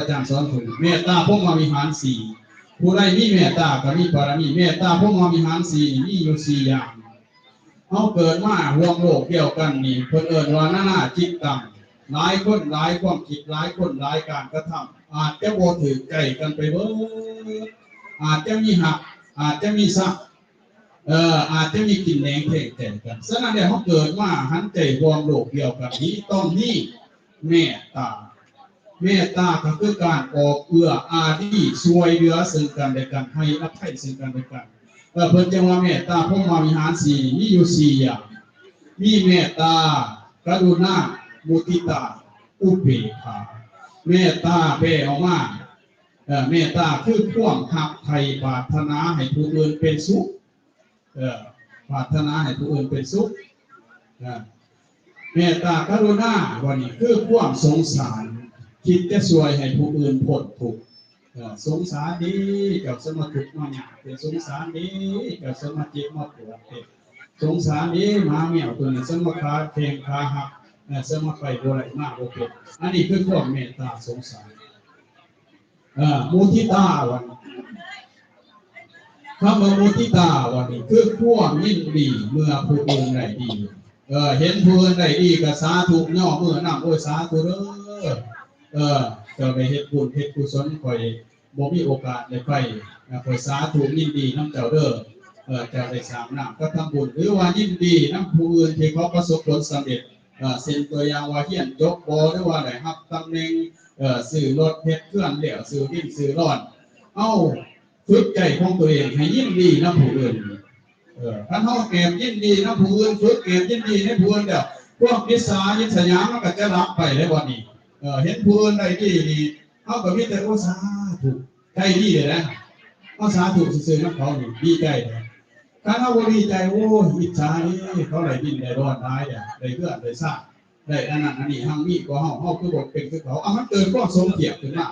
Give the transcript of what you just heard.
ອາຈານສອນເພິ່ນ ເມດຕາພົມມະວິຫານສີ່ ຜູ້ໃດມີເມດຕາກໍມີບາລະມີ ເມດຕາພົມມະວິຫານສີ່ນີ້ມີຢູ່ສີ່ຢ່າງ. ເຮົາເກີດມາຮ່ວມໂລກດຽວກັນນີ້ ເພິ່ນເອີ້ນວ່ານານາຈິດຕັງ ຫຼາຍຄົນຫຼາຍຄວາມຄິດ ຫຼາຍຄົນຫຼາຍການກະທຳ ອາດຈະບໍ່ຖືກໃຈກັນໄປເບີດ ອາດຈະມີຮັກ ອາດຈະມີຊັງ ເອີ ອາດຈະມີກິນແໜງແທງແຕ່ງກັນ. ສະນັ້ນແລ້ວ ເຮົາເກີດມາຫັນໃຈຮ່ວມໂລກດຽວກັນນີ້ ຕ້ອງມີເມດຕາ. ເມດຕາກໍຄືການອອກເອື້ອອາລີ ຊ່ວຍເຫຼືອເຊິ່ງກັນແລະກັນ ໃຫ້ອະໄພເຊິ່ງກັນແລະກັນ. ເອີ ເພິ່ນຈຶ່ງວ່າເມດຕາພົມມະວິຫານສີ່ ມີຢູ່ສີ່ຢ່າງ ມີເມດຕາ, ກະລຸນາ, ມຸທິຕາ, ອຸເບກຂາ. ເມດຕາແປອອກມາ ເອີ ເມດຕາຄືຄວາມຮັກໃຄ່ປາດຖະໜາໃຫ້ຜູ້ອື່ນເປັນສຸກ ເອີ ປາດຖະໜາໃຫ້ຜູ້ອື່ນເປັນສຸກ. ເອີ ເມດຕາກະລຸນາ ວ່ານີ້ຄືຄວາມສົງສານ ຄິດຈະຊ່ວຍໃຫ້ຜູ້ອື່ນພົ້ນທຸກ. ເອີ ສົງສານເດ້ ເຈົ້າສະມາທຸກມາຍາກເດ້ ສົງສານເດ້ ເຈົ້າສະມາເຈັບມາປວດເດ້ ສົງສານເດ້ ໝາແມວຕົວນີ້ ສະມາຂາແຂງຂາຫັກ ເອີ ສະມາໄປບໍ່ໄດ້ມາບໍ່ເປັນ. ອັນນີ້ຄືຄວາມເມດຕາສົງສານ. ເອີ ມຸທິຕາ ວ່ານີ້ ຄຳວ່າມຸທິຕາ ວ່ານີ້ ຄືຄວາມຍິນດີເມື່ອຜູ້ອື່ນໄດ້ດີ. ເອີ ເຫັນຜູ້ອື່ນໄດ້ດີກໍສາທຸ ຍໍມືນຳ ໂອ້ຍ ສາທຸເດີ ເອີ ເຈົ້າໄດ້ເຮັດບຸນເຮັດກຸສົນ ຂ້ອຍບໍ່ມີໂອກາດໄດ້ໄປ ຂ້ອຍສາທຸຍິນດີນຳເຈົ້າເດີ ເອີ ເຈົ້າໄດ້ສ້າງນ້ຳກັບທຳບຸນ ຫຼືວ່າຍິນດີນຳຜູ້ອື່ນທີ່ເຂົາປະສົບຜົນສຳເລັດ ເອີ ເຊັ່ນຕົວຢ່າງວ່າຮຽນຈົບບໍ່ ຫຼືວ່າໄດ້ຮັບຕຳແໜ່ງ ເອີ ຊື້ລົດເຮັດເຮືອນແລ້ວ ຊື້ດິນຊື້ດອນ ເຮົາຝຶກໃຈຂອງຕົວເອງໃຫ້ຍິນດີນຳຜູ້ອື່ນ. ເອີ ຄັນເຮົາແອບຍິນດີນຳຜູ້ອື່ນ ຝຶກແອບຍິນດີໃນຜູ້ອື່ນແລ້ວ ພວກອິດສາລິດສະຫຍາມັນກໍຈະດັບໄປເດ້ບັດນີ້. ເອີ ເຫັນຜູ້ອື່ນໄດ້ດີນີ້ ເຮົາກໍມີແຕ່ ໂອ້ ສາທຸ ໄດ້ດີເດ້ ເຮົາສາທຸຊື່ໆນຳເຂົານີ້ ດີໃຈເດ້. ຄັນເຮົາບໍ່ດີໃຈ ໂອ້ຍ ອິດສາເດ້ ເຂົາໄດ້ດິນໄດ້ດອນຫຼາຍເດ້ ໄດ້ເຮືອນໄດ້ຊານ ໄດ້ອັນນັ້ນອັນນີ້ ຮັ່ງມີກວ່າເຮົາ ເຮົາຄືບໍ່ເປັນຄືເຂົາ. ເອົາ ມັນເກີດຄວາມສົມທຽບຂຶ້ນມາ.